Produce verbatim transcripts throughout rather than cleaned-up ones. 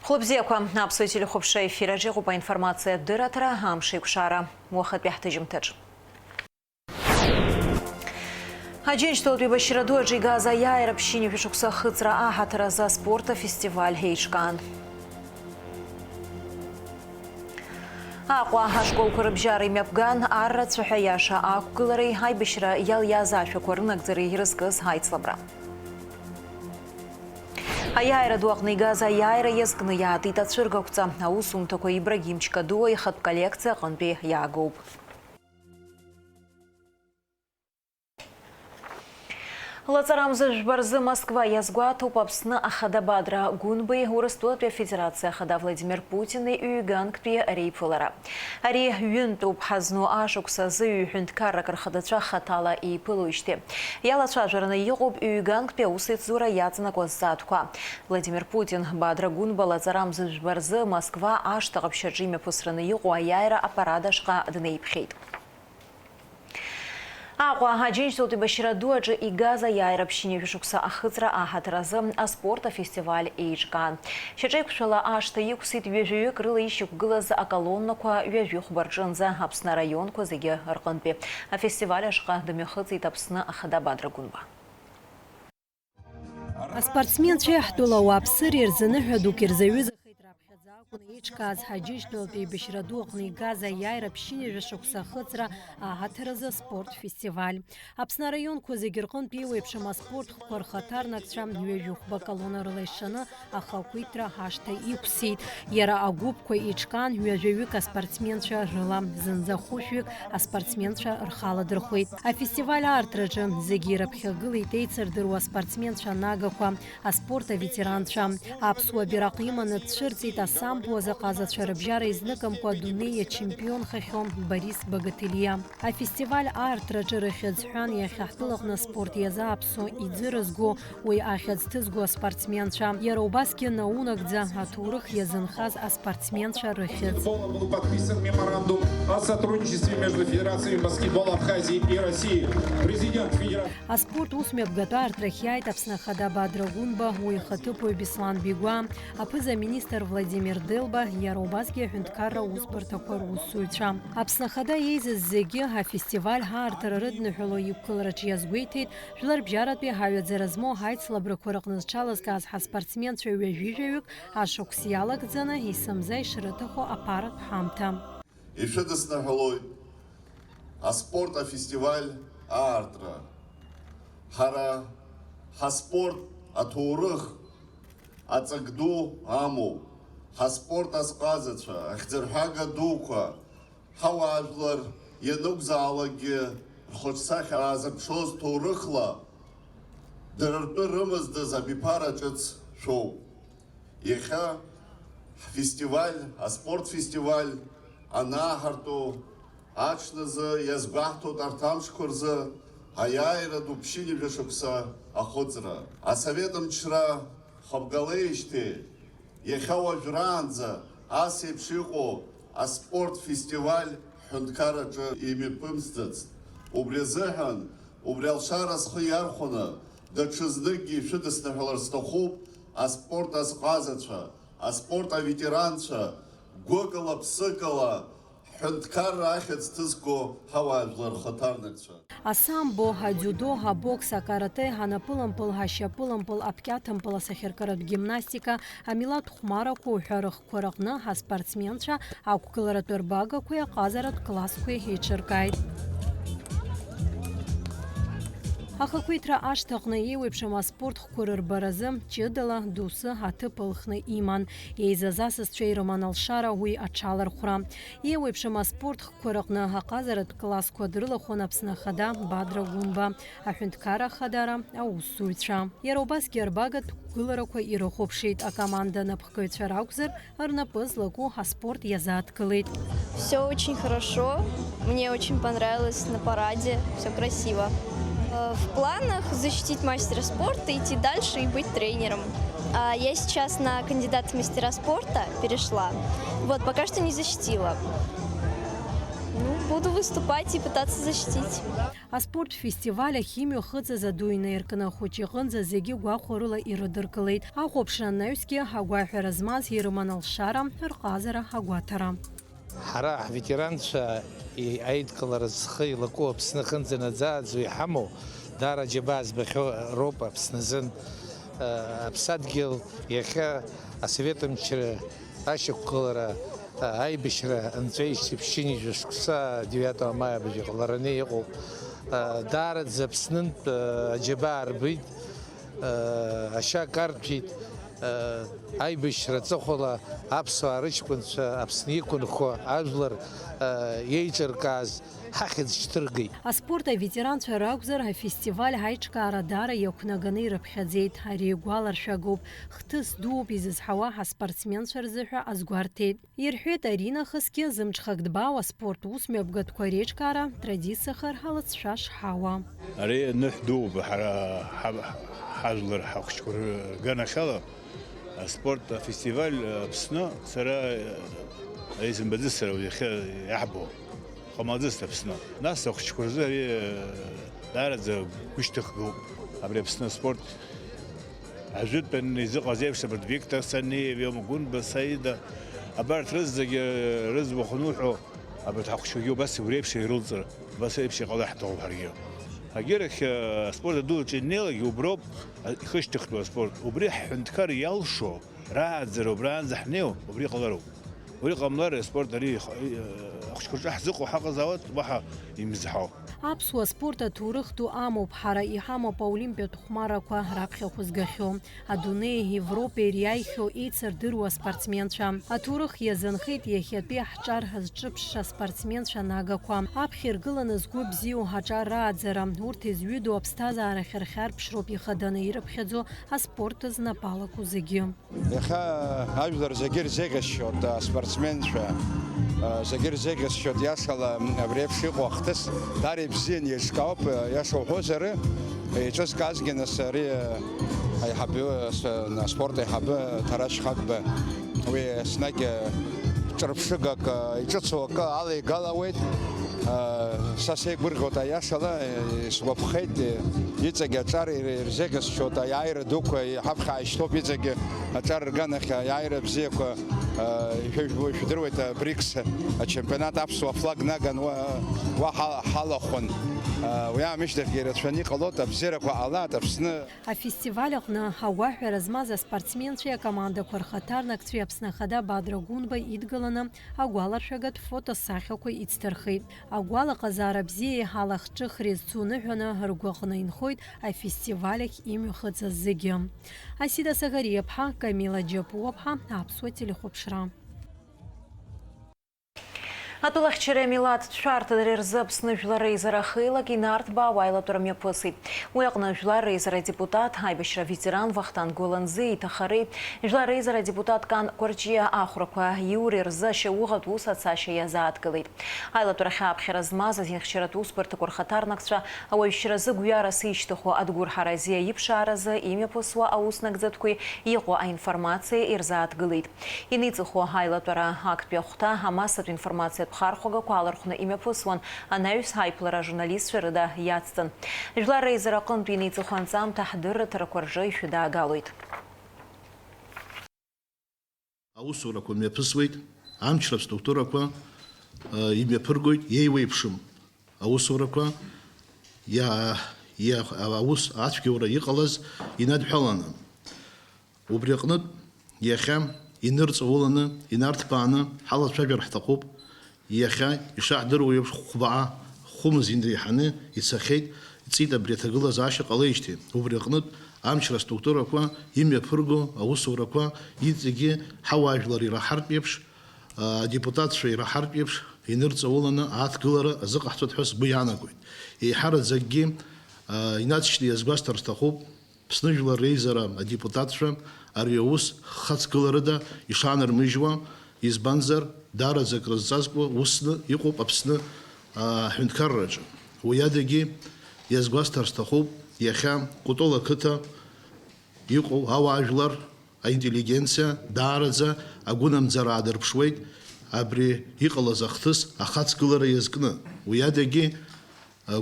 Хәлыбзиақәа, аԥсуа телехәаԥшра ефир аҿы иҟоуп аинформациатә дырраҭара, амш еиқәшара, уахатәи ҳҭыжьымҭаҿ. Аџьынџьтәылатәи еибашьра ду аҿы игаз аиааира ԥшьынҩажәа шықәса ахыҵра аҳаҭыр азы аспорт афестиваль еиҿкаан. Аҟәа ашколқәа рыбжьара имҩаԥган арра ацәаҳәа иаша ақәгылареи аибашьра иалиаз ашәақәа рынагӡареи ирызкыз аицлабра. Аиааира ду аҟны игаз аиааира иазкны иаатит ацәыргақәҵа. Аусумҭақәа Ибрагим Чкадуа ихатә коллекциа аҟынтәи иаагоуп. Лаҵарамза жәба рзы Москва иазгәаҭоуп Аԥсны Ахада Бадра Гәынбеи Урыстәылатәи Афедерациа Ахада Владимир Путини ҩганктәи реиԥылара. Ари ҩынтәуп ҳазну ашықәс азы ҩ-ҳәынҭқаррак рхадацәа хаҭала еиԥылоижьҭеи. Иалацәажәараны иҟоуп ҩганктәи аусеицура иаҵанакуа зҵаатәқәа. Владимир Путин Бадра Гәынба лаҵарамза жәба рзы Москва ашҭа ҟаԥшьаҿы имҩаԥысраны иҟоу аиааира аппарат ашҟа днеиԥхьеит. Аҟәа Аџьынџьтәылатәи еибашьра ду аҿы игаз аиааира ԥшьынҩажәа шықәса ахыҵра аҳаҭыр азы аспорт афестиваль еиҿкаан. Шьаҿеиқәшәала ашҭа иқәсит ҩажәаҩык рыла ишьақәгылаз аколоннақәа ҩажәихәба рҿынӡа Аԥсны араионқәа зегьы рҟынтәи. Афестиваль ашҟа дымҩахыҵит Аԥсны Ахада Бадра Гәынба. Аспортсменцәеи ҳтәыла ауааԥсыреи рзы ныҳәа дук ирзаҩызахеит раԥхьаӡа акәны еиҿкааз Аџьынџьтәылатәи еибашьра ду аҟны игаз аиааира ԥшьынҩажәа шықәса ахыҵра аҳаҭыр азы аспорт фестиваль. Аԥсны араионқәа зегьы рҟынтә еиуеиԥшым аспорт хкқәа рхаҭарнакцәа ҩажәи хәба колонна рыла ишаны ахақәиҭра ашҭа иқәсит. Иара агәыԥқәа еиҿкаан ҩажәаҩык аспортсменцәа рыла, зынӡа хәышәҩык аспортсменцәа рхаладырхәит. Афестиваль аартраҿы зегьы ирыԥхьагылеит еицырдыруа аспортсменцәа нагақәа, аспорт аветеранцәа. Аԥсуа бираҟ иманы дцәырҵит асамбо азы аҟазацәа рыбжьара изныкымкәа адунеи иачемпионхахьоу Борис Багателиа. Афестиваль аартраҿы рыхьӡ ҳәан иахьа ҳтәылаҟны аспорт иазааԥсо, иӡырызго, уи ахьӡ ҭызго аспортсменцәа, иара убасгьы наунагӡа аҭоурых иазынхаз аспортсменцәа рыхьӡ. Был подписан меморандум о сотрудничестве между Федерацией баскетбола Абхазии и Россией. Президент Федерации. Аспорт ус мҩаԥгатәы аартрахь иааит Аԥсны Ахада Бадра Гәынба, уи ихаҭыԥуаҩ Беслан Бигәа, аԥыза-министр Владимир Делба, иара убасгьы аҳәынҭқарра усбарҭақәа русзуҩцәа. Аԥсны Ахада еизаз зегьы афестиваль аартра рыдныҳәало иқәгылараҿы иазгәеиҭеит Жәларбжьаратәи ҳаҩаӡара змоу ҳаицлабрақәа рыҟны зҽалазкааз ҳаспортсменцәа ҩажәижәаҩык ашықәс иалагӡаны есымза ишрыҭаху аԥаратә ҳамҭа. Ишәыдысныҳәалоит аспорт афестиваль аартра. Ҳара ҳаспорт аҭоурых аҵак ду амоуп. Ҳаспорт азҟазацәа, ахьӡырҳәага дуқәа, ҳауаажәлар ианакәзаалакгьы рхаҿсахьа аазырԥшуаз ҭоурыхла дара ртәы рымаздаз абиԥара ҿыц шәоуп. Иахьа ҳфестиваль, аспорт фестиваль анааҳарту, аҽназы иазгәаҳҭоит арҭ амшқәа рзы аиааира ду ԥшьынҩажәа шықәса ахыҵра. Асовет мчра хыбгалеижьҭеи иахьа уажәраанӡа ас еиԥш иҟоу аспорт фестиваль ҳҳәынҭқарраҿы имҩаԥымсӡацт. Убри азыҳәан, убри алшара зхы иархәаны, даҽазныкгьы ишәыдысныҳәалар сҭахуп аспорт азҟазацәа, аспорт аветеранцәа, гәыкала, ԥсыкала ҳҳәынҭқарра ахьӡ ҭызго ҳауаажәлар рхаҭарнакцәа. Асамбо, адиудо, абокс, акарате, анапылампыл, ашьапылампыл, аԥкьаҭампыл, асахьаркыратә гимнастика, амилаҭ хәмарақәа уҳәа рыхқәа рыҟны ҳаспортсменцәа ақәгыларатә рбагақәеи аҟазаратә классқәеи еиҿыркааит. Ахақәиҭра ашҭаҟны еиуеиԥшым аспорт хкқәа рырбаразы ҷыдала доусы аҭыԥ ылхны иман. Еизаз асасцәа ирыман алшара уи аҽалархәра. Еиуеиԥшым аспорт хкқәа рыҟны аҟазаратә классқәа дрылахәын Аԥсны Ахада Бадра Гәынба, аҳәынҭқарра ахадара аусзуҩцәа. Иара убасгьы арбагатә қәгыларақәа ирыхәаԥшит, акоманда напхгаҩцәа ракәзар, рнапы злаку аспорт иазааҭгылеит. Все очень хорошо. Мне очень понравилось на параде. Все красиво. Э, В планах защитить мастера спорта, идти дальше и быть тренером. А я сейчас на кандидат в мастера спорта перешла. Вот, пока что не защитила. Буду выступать и пытаться защитить. Аспорт фестиваль ахь имҩахыҵыз аду инаиркны ахәыҷы иҟынӡа зегьы гәахәарыла ирыдыркылеит. Ахәаԥшра анаҩсгьы агәаҳәара змаз ирыман алшара, рҟазара, агәаҭара. Ҳара ҳветеранцәа аидкылара зхы илаку Аԥсны ахьынӡанаӡааӡо иҳамоу даара џьабаа збахьоу роуп Аԥсны азын. Аԥсадгьыл иахьа асовет мчра ашьақәгылара, аибашьра анҵәеижьҭеи ԥшьынҩажәа шықәса девятого мая абыржә иҟалараны иҟоуп. Даараӡа Аԥснынтә аџьабаа рбеит, ашьа карҭәеит, аибашьра аҵыхәала аԥсуаа рыҷкәынцәа Аԥсны иқәынхо ажәлар еиҿыркааз ҳахьӡ шьҭыргеит. Аспорт аветеранцәа ракәзар, афестиваль аиҿкаара даара иақәнаганы ирыԥхьаӡеит. Ари гәаларшәагоуп, хҭыс дууп изызҳауа ҳаспортсменцәа рзыҳәа азгәарҭеит. Ирҳәеит, аринахысгьы зымҽхак дбаау аспорт ус мҩаԥгатәқәа реиҿкаара традициахар алыҵшәа шҳауа. Ари ныҳә дууп ҳара ҳа-, ҳажәлар ҳахәыҷқәа рганахьала. Аспорт афестиваль Аԥсны сара изымбаӡеит, сара иахьа иаҳбо ҟамлаӡацт Аԥсны. Нас ахәыҷқәа рзы ари даараӡа гәышьҭыхгоуп. Абри Аԥсны аспорт ажәытәан изыҟаз еиԥш, абарҭ Виктор Саниев иоума, Гәынба Саида, абарҭ рызегьы рыӡбахә ануҳәо, абарҭ ҳахәыҷқәагьы убас убри еиԥш ирылҵыр, убас еиԥш иҟалар ҳҭахуп ҳаргьы. Агьырахь, аспорт адуаҿы инеилакгьы уброуп ихышьҭыхтәу аспорт. Убри ҳҳәынҭқар иалшо рааӡара убраанӡа ҳнеиуа, убри ҟалароуп. Уи ҟамлар, аспорт ари ахәыҷқәа рҿы ҳзыҟоу ҳаҟазаауеит, уаҳа имзҳау. Аԥсуа спорт аҭоурых ду амоуп ҳара, иҳамоуп аолимпиатә хәмаррақәа раԥхьа хәызгахьоу. Адунеи, Европеи ириааихьоу еицырдыруа аспортсменцәа. Аҭоурых иазынхеит иахьатәи ҳҿар зҿыԥшша аспортсменцәа нагақәа. Аԥхьа иргыланы згәы бзиоу аҿар рааӡара, урҭ изҩыдоу аԥсҭазаарахь рхьарԥшроуп ихаданы ирыԥхьаӡо аспорт знапалақәоу зегьы. Иахьа ажәлар зегьы ирзеиӷьасшьоит аспортсменцәа, зегьы ирзеиӷьасшьоит иашала абри еиԥш иҟоу ахҭыс, даара ибзиан, еиҿкаауп, иаша уҳәозар, еиҿызкаазгьы нас ари аиҳабы, аспорт аиҳабы Ҭарашь Хагба, уи еснагь ҿырԥшыгак, иҿыцу акы алеигалауеит. Са сеигәырӷьоит аиашала, исгәаԥхеит, иҵегь аҿар ирзеиӷьасшьоит, аиааира дуқәа ҳаԥхьа ааишьҭоуп, иҵегь аҿар рганахь аиааира бзиақәа, ишәыжәбо, ишәдыруеит, абрикс ачемпионат аԥсуа флаг наган уа, уа ҳа-, ҳалахәын. Уи аамышьҭахьгьы ирацәаны иҟалоит, абзиарақәа ҟалааит Аԥсны. Афестиваль аҟны агәаҳәара змаз аспортсменцәеи акомандақәа рхаҭарнакцәеи Аԥсны Ахада Бадра Гәынба идгыланы агәаларшәагатә фотосахьақәа ицҭырхит. Агәалаҟазаара бзиеи алахҿыхреи зцу ныҳәаны ргәаҟны инхоит афестиваль ахь имҩахыҵыз зегьы. Асида Сагариаԥҳа, Камила Џьапуаԥҳа, Аԥсуа телехәаԥшра. Атәылахьчареи амилаҭтә шәарҭадареи рзы Аԥсны жәлар реизара ахеилак инарҭбаау аилатәара мҩаԥысит. Уи аҟны Жәлар реизара адепутат, аибашьра аветеран Вахтанг Гәаланӡиа иҭахареи, Жәлар реизара адепутат Кан Кәарҷиа ахәрақәа иуреи рзы ашьауӷатә ус ацашьа иазааҭгылеит. Аилатәарахь ааԥхьара змаз азинхьчаратә усбарҭақәа рхаҭарнакцәа ауаҩшьразы гәҩарас ишьҭыху Адгәыр Ҳаразиа иԥшааразы имҩаԥысуа ауснагӡатәқәеи иҟоу аинформациа ирзааҭгылеит. Иниҵыху аилатәара актәи ахәҭа амассатә информациатә хархәагақәа алархәны имҩаԥысуан, анаҩс аиԥылара ажурналистцәа рыда иацҵан. Жәлар реизара аҟынтә иниҵыху анҵамҭа ҳдырраҭарақәа рҿы ишәыдаагалоит. Аусурақәа мҩаԥысуеит, амчра аструктурақәа, э, имҩаԥыргоит, еиуеиԥшым аусурақәа иа-, иа-, аус ацәгьоура иҟалаз инадҳәаланы. Убри аҟнытә, иахьа инырҵауланы, инарҭбааны ҳалацәажәар ҳҭахуп. Иахьа, ишаҳдыруа еиԥш, хәбаа, хәымз инреиҳаны ицахьеит, ҵит абри аҭагылазаашьа ҟалеижьҭеи. Убри аҟнытә, амчра аструктурақәа имҩаԥырго аусурақәа иҵегьы ҳауаажәлар ираҳартә еиԥш, адепутатцәа ираҳартә еиԥш, инырҵауланы ааҭгылара азыҟаҳҵоит ҳәа сгәы иаанагоит. Еиҳараӡакгьы, а, инаҵшьны иазгәасҭар сҭахуп, Аԥсны Жәлар Реизара адепутатцәа ари аус хацгыларыда ишаанармыжьуа, избанзар, даараӡа акрызҵазкуа усны иҟоуп Аԥсны, а, аҳәынҭқарраҿы. Уи адагьы иазгәасҭар сҭахуп, иахьа Кәтол ақыҭа иҟоу ауаажәлар, аинтеллигенциа даараӡа агәынамӡара аадырԥшуеит, абри иҟалаз ахҭыс ахаҵгылара иазкны. Уи адагьы,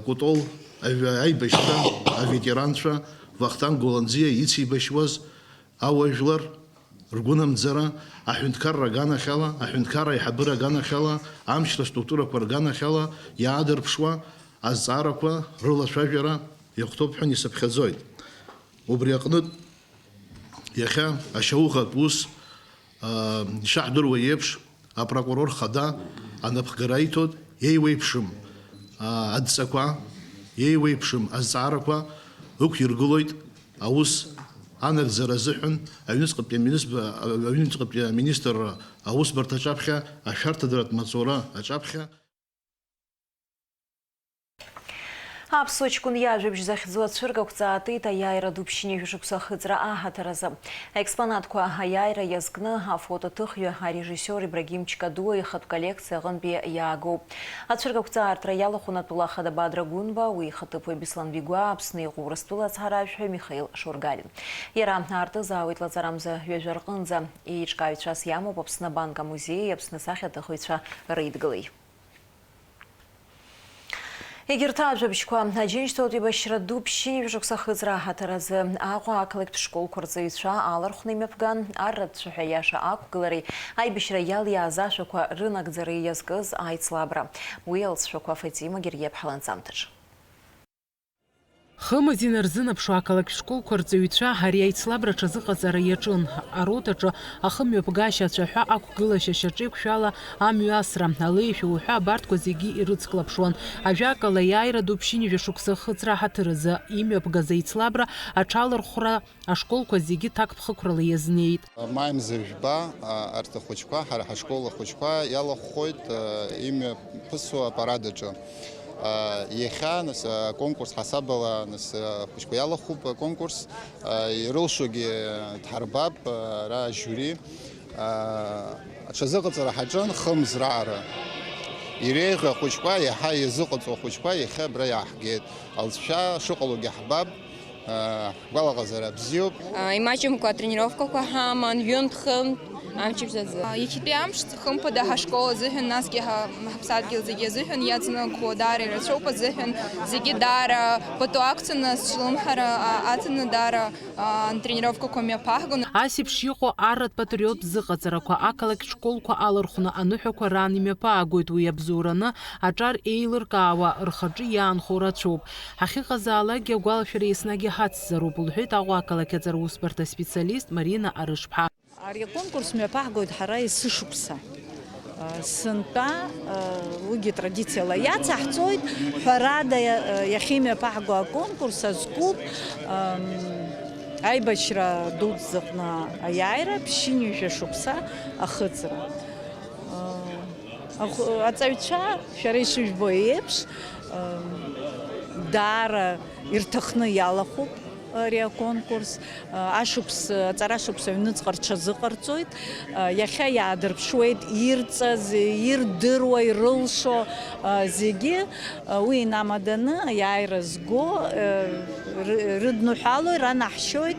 Кәтол аҩ-, аибашьцәа, аветеранцәа, Вахтанг Гәаланӡиа ицеибашьуаз ауаажәлар ргәынамӡара, аҳәынҭқарра аганахьала, аҳәынҭқарра аиҳабыра аганахьала, амчра структурақәа рганахьала иаадырԥшуа азҵаарақәа рылацәажәара иахәҭоуп ҳәа исыԥхьаӡоит. Убри аҟнытә, иахьа ашьауӷатә ус, аа, ишаҳдыруа еиԥш, апрокурор хада анапхгара иҭоит, еиуеиԥшым, аа, адҵақәа, еиуеиԥшым азҵаарақәа ықәиргылоит аус анагӡара азыҳәан аҩныҵҟатәи аминисп-, аҩныҵҟатәи аминистрра аусбарҭа аҿаԥхьа, ашәарҭадаратә маҵура аҿаԥхьа. Аԥсуа ҷкәын иажәабжь захьӡу ацәыргақәҵа аатит аиааира ду ԥшьынҩажәа шықәса ахыҵра аҳаҭыр азы. Аекспонатқәа аиааира иазкны афотоҭыхҩы арежиссиор Ибрагим Чкадуа ихатә коллекциа аҟынтәи иаагоуп. Ацәыргақәҵа аартра иалахәын атәыла ахада Бадра Гәынба, уи ихаҭыԥуаҩ Беслан Бигәаа, Аԥсны иҟоу Урыстәыла ацҳаражәҳәаҩ Михаил Шоргалин. Иара аартызаауеит лаҵарамза ҩажәа рҟынӡа. Еиҿкааҩцәас иамоуп Аԥсны абанк амузеии Аԥсны асахьаҭыхыҩцәа реидгылеи. Егьырҭ ажәабжьқәа, Аџьынџьтәылатә еибашьра ду ԥшьынҩажәа шықәса ахыҵра аҳаҭыр азы Аҟәа ақалақьтә школқәа рҵаҩцәа алархәны имҩаԥган, арратә цәаҳәа иаша ақәгылареи аибашьра иалиааз ашәақәа рынагӡареи иазкыз аицлабра. Уи алҵшәақәа Фатима Гергиаԥҳа ланҵамҭаҿ. Хымз инарзынаԥшуа ақалақь школқәа рҵаҩцәа ари аицлабра аҽазыҟаҵара иаҿын. Аротаҿы ахымҩаԥгашьа, ацәаҳәа ақәгылашьа, шьаҿеиқәшәала амҩасра, алеишәа уҳәа абарҭқәа зегьы ирыцклаԥшуан. Ажәакала, аиааира ду ԥшьынҩажәа шықәса ахыҵра аҳаҭыр азы имҩаԥгаз аицлабра аҽалархәра ашколқәа зегьы ҭакԥхықәрала иазнеит. Маи мза жәба, а, арҭ ахәыҷқәа, ҳара ҳашкол ахәыҷқәа иалахәхоит, а, имҩаԥысуа апарад аҿы. А, иахьа, нас, аконкурс ҳасабала, нас, ахәыҷқәа иалахәуп аконкурс, а, ирылшогьы дҳарбап, а, ара ажиури. А, аҽазыҟаҵара ҳаҿын хымз раҟара. Иреиӷьу ахәыҷқәа, иаҳа иазыҟаҵоу ахәыҷқәа иахьа абра иааҳгеит. Алҵшәа шыҟалогьы ҳбап. Ҳгәалаҟазара бзиоуп. Имаҷымкәа атренировкақәа ҳаман, ҩынтә-хынтә амчыбжь азы. Иахьатәи амш, хымԥада, ҳашкол азыҳәан, насгьы ҳа-, ҳаԥсадгьыл зегьы азыҳәан иаҵанакуа даара ирацәоуп азыҳәан, зегьы даара пату ақәҵаны, сыҽлымҳара, а, аҵаны даара, а, атренировкақәа мҩаԥаҳгон. Ас еиԥш иҟоу арратә патриоттә зыҟаҵарақәа ақалақь школқәа алархәны аныҳәақәа раан имҩаԥаагоит, уи абзоураны аҿар еилыркаауа, рхаҿы иаанхо рацәоуп. Ҳахьыҟазаалакгьы агәалашәара еснагь иҳацзароуп, лҳәеит Аҟәа ақалақь аҵара усбарҭа специалист Марина Арышԥҳа. Ари аконкурс мҩаԥаҳгоит ҳара есышықәса. Сынтәа, уигьы традициала иацаҳҵоит, ҳәарада, иахьа имҩаԥаҳго аконкурс азкуп, ам, аибашьра дуӡӡаҟны аиааира ԥшьынҩажәа шықәса ахыҵра. Ахә-, аҵаҩцәа, шәара ишыжәбо еиԥш, ам, даара ирҭахны иалахәуп ари аконкурс. Ашықәс, аҵарашықәс аҩныҵҟа рҽазыҟарҵоит. Иахьа иаадырԥшуеит ирҵаз, ирдыруа, ирылшо зегьы. Уи инамаданы аиааира зго ры-, рыдныҳәалои, ранаҳшьоит,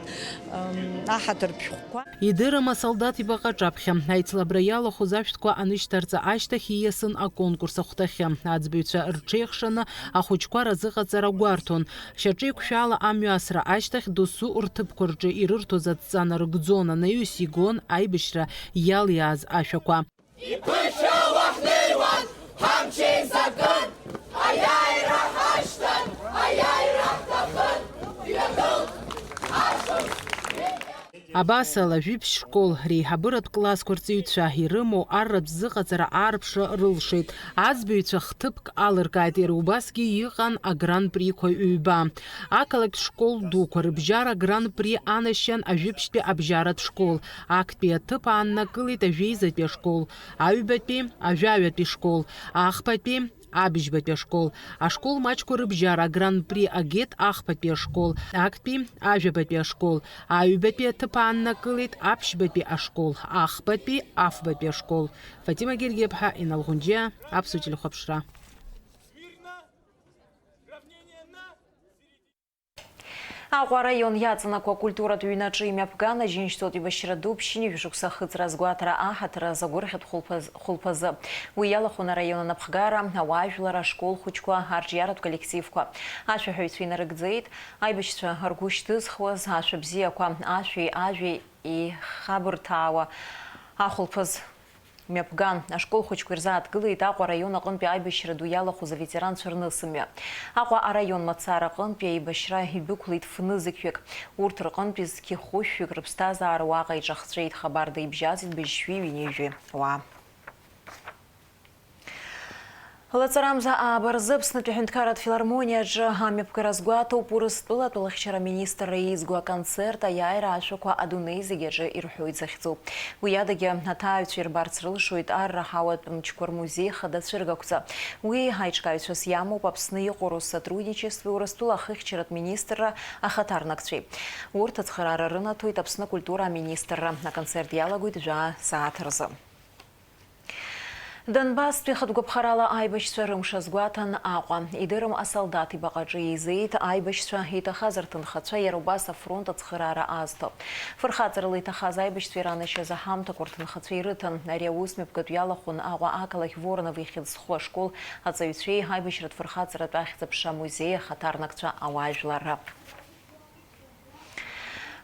ам, аҳаҭыртә шәҟәқәа. Идырым асолдаҭ ибаҟа аҿаԥхьа. Аицлабра иалахәыз ашәҭқәа анышьҭарҵа ашьҭахь ииасын аконкурс ахәҭахьы. Аӡбаҩцәа рҽеихшаны ахәыҷқәа разыҟаҵара гәарҭон. Шьаҿеиқәшәала амҩасра ашьҭахь досу рҭыԥқәа рҿы ирырҭоз адҵа нарыгӡон, анаҩс игон аибашьра иалиааз ашәақәа. Иԥышәала ҳнеиуан, ҳамч еизакын, аиааира ҳашьҭан, аиааира ҳҭахын, ҩагылт, ашықәс. Абасала, жәиԥшь школ реиҳабыратә классқәа рҵаҩцәа ирымоу арратә зыҟаҵара аарԥшра рылшеит. Аӡбаҩцәа хҭыԥк алыркааит, иара убасгьы иҟан агран-приқәа ҩба. Ақалақьтә школ дуқәа рыбжьара агран-при анашьан ажәибжьтәи абжьаратә школ, актәи аҭыԥ ааннакылеит ажәеизатәи ашкол, аҩбатәи, ажәаҩатәи школ, ахԥатәи, абыжьбатәи ашкол. Ашкол маҷқәа рыбжьара агран-при агеит ахԥатәи ашкол, актәи, ажәабатәи ашкол, аҩбатәи аҭыԥ ааннакылеит аԥшьбатәи ашкол, ахԥатәи, афбатәи ашкол. Фатима Гергиаԥҳа, Инал Ӷәынџьиа, Аԥсуа телехәаԥшра. Аҟәа араион иаҵанакуа акультуратә ҩнаҿы имҩаԥган Аџьынџьтәылатә еибашьра ду ԥшьынҩажәа шықәса ахыҵра азгәаҭара аҳаҭыр азы агәырӷьаҭ хәылԥаз-, хәылԥазы. Уи иалахәын араион анапхгара, ауаажәлар, ашкол хәыҷқәа, арҿиаратә коллективқәа. Ашәаҳәаҩцәа инарыгӡеит аибашьцәа ргәы шьҭызхуаз ашәа бзиақәа, ашәеи ажәеи еихабырҭаауа ахәылԥаз. Мҩаԥган, ашкол хәыҷқәа ирзааҭгылеит Аҟәа араион аҟынтәи аибашьра ду иалахәыз аветеранцәа рнысымҩа. Аҟәа араион мацара аҟынтәи аибашьра идәықәлеит фнызқьҩык. Урҭ рҟынтәи зқьы хәышәҩык рыԥсҭазаара уаҟа иҿахҵәеит, хабарда ибжьаӡит быжьшәи ҩынҩажәи уаа. Лаҵарамза ааба рзы Аԥснытәи аҳәынҭқарратә филармониаҿы амҩаԥгара азгәаҭоуп Урыстәылатә алахьчара аминистрра еизго аконцерт аиааира ашәақәа адунеи зегьы аҿы ирҳәоит захьӡу. Уи адагьы аҭааҩцәа ирбарц рылшоит Арра аҳауатә мчқәа рмузеи хада цәыргақәҵа. Уи аиҿкааҩцәас иамоуп Аԥсны иҟоу Россотрудничествои Урыстәыла ахыхьчаратә министрра ахаҭарнакцәеи. Урҭ ацхыраара рынаҭоит Аԥсны акультура аминистрра. Аконцерт иалагоит жәаа сааҭ рзы. Донбасстәи хатә гәаԥхарала аибашьцәа рымш азгәаҭан Аҟәа. Идырым асолдаҭ ибаҟаҿы еизеит аибашьцәа, иҭахаз рҭынхацәа иара убас афронт ацхыраара азҭо. Фырхаҵарала иҭахаз аибашьцәа иранашьаз аҳамҭақәа рҭынхацәа ирыҭан. Ари аус мҩаԥгатә иалахәын Аҟәа ақалақь Воронов ихьӡ зху ашкол аҵаҩцәеи аибашьратә фырхаҵаратә ахьӡ-аԥша амузеи ахаҭарнакцәа, ауаажәларра.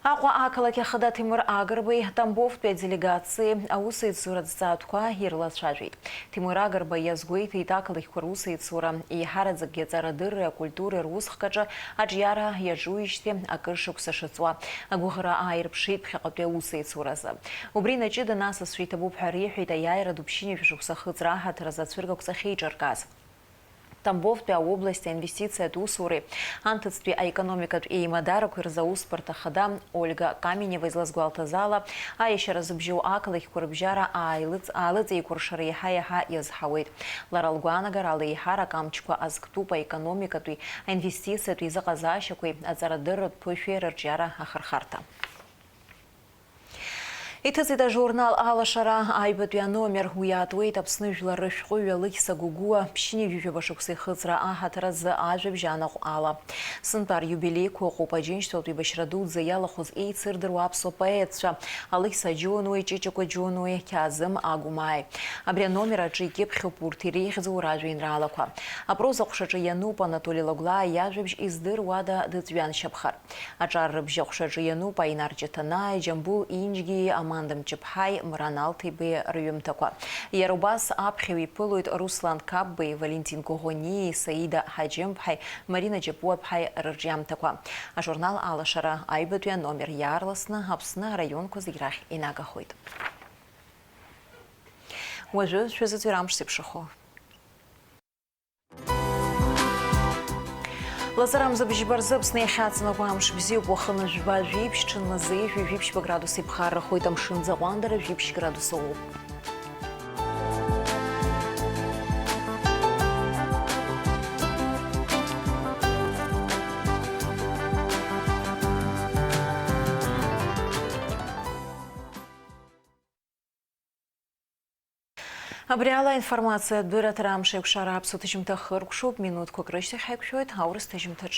Аҟәа ақалақь ахада Ҭемыр Агрбеи Тамбовтәи аделегациеи аусеицура азҵаатәқәа ирлацәажәеит. Ҭемыр Агрба иазгәеиҭеит ақалақьқәа русеицура еиҳараӡакгьы аҵарадырреи акультуреи русхкаҿы аҿиара иаҿуижьҭеи акыр шықәса шыҵуа. Агәыӷра ааирԥшит ԥхьаҟатәи аусеицуразы. Убри наҷыданы асасцәа иҭабуп ҳәа реиҳәеит аиааира ду ԥшьынҩажәа шықәса ахыҵра аҳаҭыр азы ацәыргақәҵа ахьеиҿыркааз. Тамбовтәи аобласти аинвестициатә усуреи анҭыҵтәи аекономикатә еимадарақәеи рзы аусбарҭа ахада Ольга Каменева излазгәалҭаз ала, аиашьара зыбжьоу ақалақьқәа рыбжьара ааилыҵ-, аалыҵеикәыршара иаҳа-иаҳа иазҳауеит. Лара лгәаанагарала, еиҳарак амчқәа азктәуп аекономикатәи, аинвестициатәи изыҟазаашьақәеи аҵарадырратә ԥышәеи рырҿиара ахырхарҭа. Иҭыҵит ажурнал Алашара аҩбатәи аномер. Уи иаатуеит Аԥсны жәлар рышәҟәыҩҩы Алықьса Гогәуа ԥшьынҩажәижәаба шықәса ихыҵра аҳаҭыр азы ажәабжь анаҟә ала. Сынтәа аиубилеиқәа ыҟоуп Аџьынџьтәылатә еибашьра дуӡӡа иалахәыз еицырдыруа аԥсуа поетцәа Алықьса Џьонуеи, Ҷыҷыкәа Џьонуеи, Қьаазым Агәмааи. Абри аномер аҿы икьыԥхьуп урҭ иреиӷьӡоу ражәеинраалақәа. Апроза ҟәшаҿы иануп Анатоли Лагәлаа иажәабжь Издыруада дыҵәҩаншьапхар. Аҿар рыбжьаҟәшаҿы иануп Аинар Ҷаҭанааи, Џьамбул Инџьгьии, Аманда Мҷыԥҳаи, Мран Алҭеибеи рҩымҭақәа. Иара убас аԥхьаҩ иԥылоит Руслан Қапбеи, Валентин Коӷониеи, Саида Ҳаџьымԥҳаи, Марина Џьапуаԥҳаи рырҿиамҭақәа. Ажурнал Алашара аҩбатәи аномер иаарласны Аԥсны араионқәа зегь рахь инагахоит. Уажәы шәазыӡырҩ амш зеиԥшрахо. Лаҵарамза бжьба рзы Аԥсны иахьаҵанакуа амш бзиоуп, уахынла жәба-жәиԥшь, ҽынлазы ҩажәи жәиԥшьба градус иԥхаррахоит, амшын ӡаҟәандара жәиԥшь градус ауп. Абри ала аинформациатә дырраҭара амш еиқәшара аԥсуа ҭыжьымҭа хыркәшоуп, минуҭқәак рышьҭахь ҳаиқәшәоит аурыс ҭыжьымҭаҿ.